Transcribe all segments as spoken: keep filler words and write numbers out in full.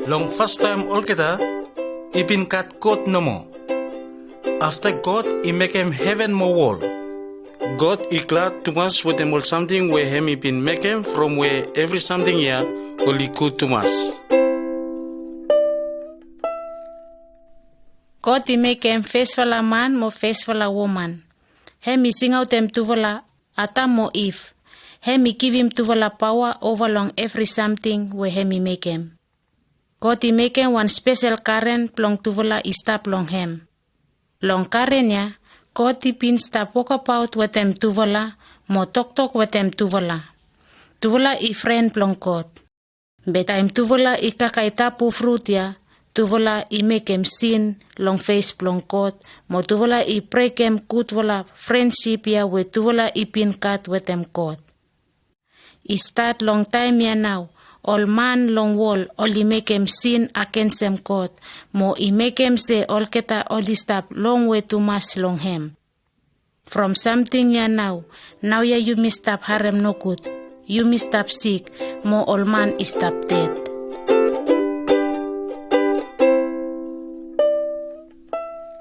Long fastaem olgeta i bin gat God nomo. Afta God i mekem heven mo wol, God i glad tumas wetem ol samting we hem i bin mekem from we evri samting ya oli gud tumas. God i mekem fesfala man mo fesfala woman. Hem i singaotem tufala Adam mo Iv. Hem i givim tufala paoa ova long evri samting we hem i mekem. God i mekem wan spesel garen blong tufala i stap long hem. Long garen ya, God i bin stap wokabaot wetem tufala mo toktok wetem tufala. Tufala i fren blong God. Be taem tufala i kakae tabu frut ya, tufala i mekem sin long fes blong God, mo tufala i brekem gudfala frensip ya we tufala i bin gat wetem God. I stat long taem ya nao, ol man long wol oli mekem sin agensem God, mo i mekem se olgeta oli stap longwe tumas long hem. From samting ya nao, naoia yumi stap harem nogud, yumi stap sik, mo ol man i stap ded.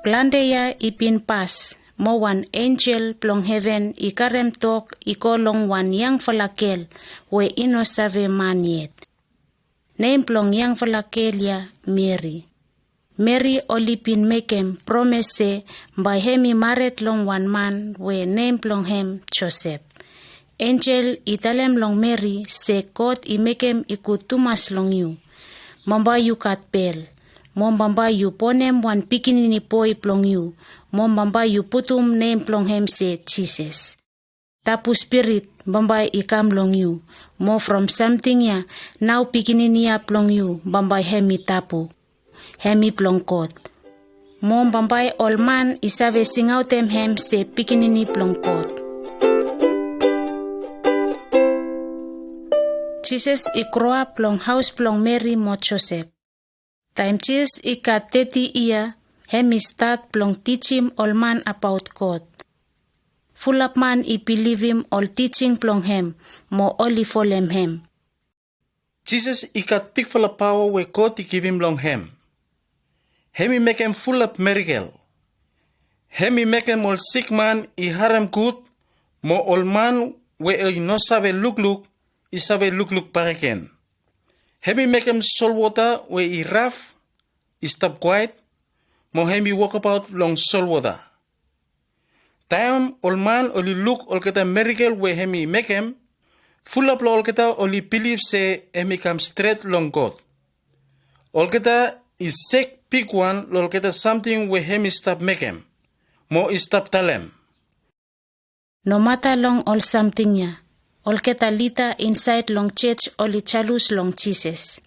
Plante yia i bin pas, mo wan enjel blong heven i karem tok i go long wan yangfala gel we i no save man yet. Nem blong yangfala gel ya Meri. Meri oli bin mekem promes se bae hem i mared long wan man we nem blong hem Josep. Enjel i talem long Meri se God i mekem i gud tumas long yu. Bambae yu gat bel, mo bambae yu bonem wan pikinini boe blong yu, mo bambae yu putum nem blong hem se Jisas. Tabu Spirit bambae i kam long yu, mo from samting ya nao pikinini ya blong yu bambae hem i tabu. Hem i blong God. Mo bambae ol man i save singaotem hem se Pikinini blong God. Jisas i groap long haos blong Meri mo Josep. Taem Jisas i gat teti yia, hem i stat blong tijim ol man abaot God. Fulap man i bilivim ol tijing blong hem, mo oli folem hem. Jisas i gat bigfala paoa we God i givim long hem. Hem i mekem fulap merikel. Hem i mekem ol sikman i harem gud, mo ol man we i no save lukluk i save lukluk bakegen. Hem i mekem solwota we i raf i stap kwaet, mo hem i wokabaot long solwota. Taem ol man oli luk olgeta merikel we hem i mekem, fulap long olgeta oli bilif se hem i kam stret long God. Olgeta i sek bigwan long olgeta samting we hem i stap mekem, mo i stap talem. Nomata long ol samting ya, olgeta lida insaed long jos oli jalus long Jisas.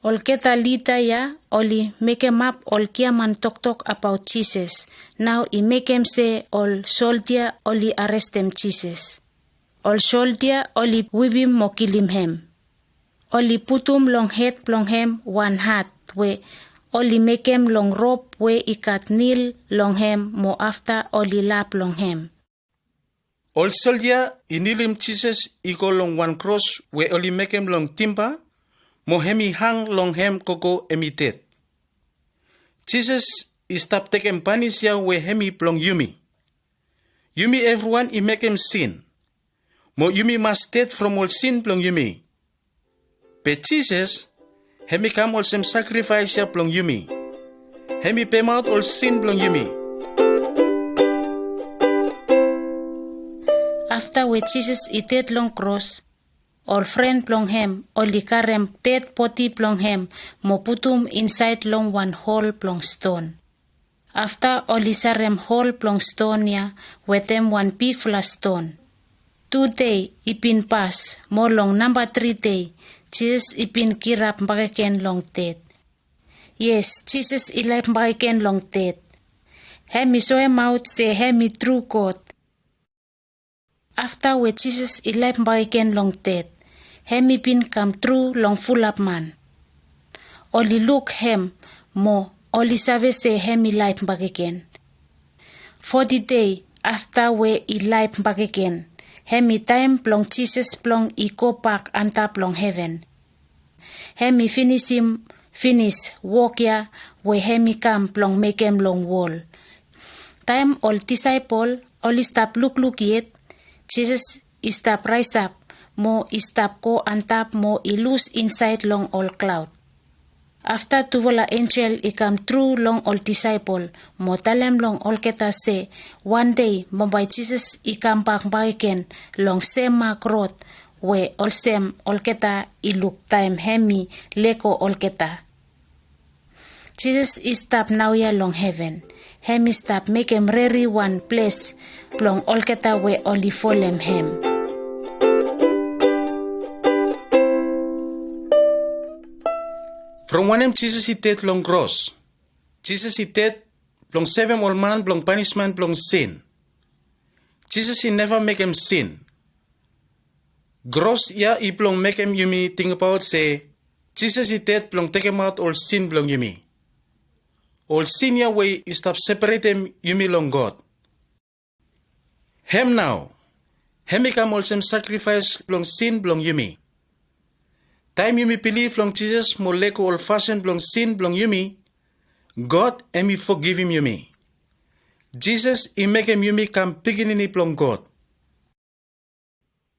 Olgeta lida ya oli mekemap ol giaman toktok abaot Jisas, nao i mekem se ol soldia oli arestem Jisas. Ol soldia oli wipim mo kilim hem. Oli putum long hed blong hem wan hat we oli mekem long rop we i gat nil long hem mo afta oli lap long hem. Ol soldia i nilim Jisas i go long wan kros we oli mekem long timba, mo hem i hang long hem gogo hem i ded. Jisas i stap tekem panis ya we hem i blong yumi. Yumi evriwan i mekem sin, mo yumi mas ded from ol sin blong yumi. Be Jisas, hem i kam olsem sakrifaes ya blong yumi. Hem i pemaot ol sin blong yumi. Afta we Jisas i ded long kros, ol fren blong hem oli karem ded bodi blong hem mo putum insaed long wan hol blong ston. Afta oli sarem hol blong ston ya wetem wan bigfala ston. Tu dei i bin pas, mo long namba tri dei, Jisas i bin kirap bakegen long ded. Yes, Jisas i laef bakegen long ded. Hem i soemaot se hem i tru God. Afta we Jisas i laef bakegen long ded, hem i bin kamtru long fulap man. Oli luk hem, mo oli save se hem i laef bakegen. Foti dei afta we i laef bakegen, hem i taem blong Jisas blong i gobak antap long heven. Hem i finisim finis wok ya we hem i kam blong mekem long wol. Taem ol disaepol oli stap lukluk yet, Jisas i stap raesap mo i stap go antap mo i lus insaed long ol klaod. Afta tufala enjel i kam tru long ol disaepol mo talem long olgeta se, wan dei bambae Jisas i kambak bakegen long sem mak rod we olsem olgeta i luk taem hem i lego olgeta. Jisas i stap naoia long heven. Hem i stap mekem redi wan ples blong olgeta we oli folem hem. From wanem Jisas i ded long kros? Jisas i ded blong sevem ol man blong panismen blong sin. Jisas i neva mekem sin. Kros ya i blong mekem yumi tingbaot se Jisas i ded blong tekemaot ol sin blong yumi. Ol sin ya we i stap separetem yumi long God. Hem nao, hem i kam olsem sakrifaes blong sin blong yumi. Taem yumi bilif long Jisas mo lego ol fasin blong sin blong yumi, God hem i fogivim yumi. Jisas i mekem yumi kam pikinini blong God.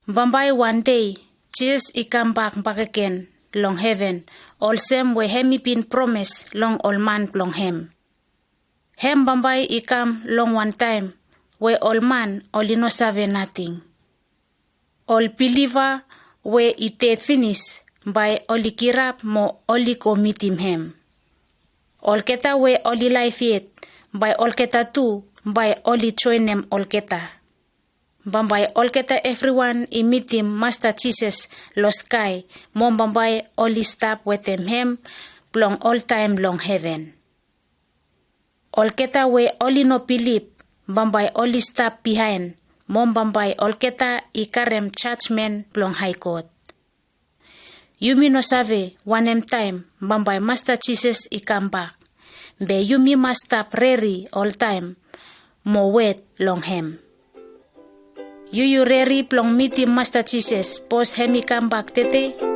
Bambae wan dei Jisas i kambak bakegen long heven, olsem we hem i bin promes long ol man blong hem. Hem bambae i kam long wan taem we ol man oli no save nating. Ol biliva we i ded finis bae oli kirap mo oli go mitim hem. Olgeta we oli laef yet, bae olgeta tu bae oli joenem olgeta. Bambae olgeta evriwan i mitim Masta Jisas lo skae, mo bambae oli stap wetem hem blong oltaem long heven. Olgeta we oli no bilip, bambae oli stap biaen, mo bambae olgeta i karem jajmen blong Hae God. Yumi no save wanem taem bambae Masta Jisas i kambak. Be yumi mas stap redi oltaem mo wet long hem. Yu yu redi blong mitim Masta Jisas sapos hem i kambak tede?